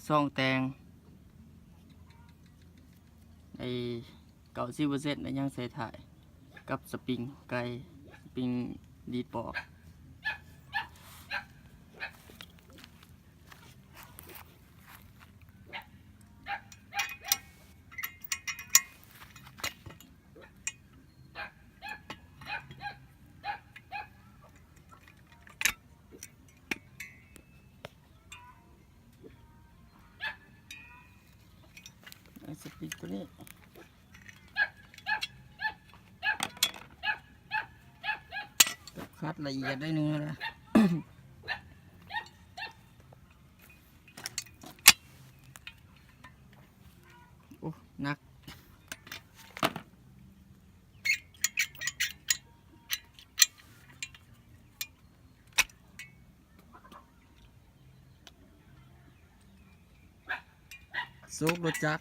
ຊອງແຕ່ງໄດ້ເກົ້າສິບເປີເຊັນ ແລ້ວຍັງໃສ່ທ້າຍກັບສະປຣິງໄກ່ ສະປຣິງດີດປອກ. ເອົາສະປຣິງຕົວນີ້ ຄັດລະອຽດໜ້ອຍໜຶ່ງນະ. ໂອ້ ໜັກ. ສູບລົດຈັກ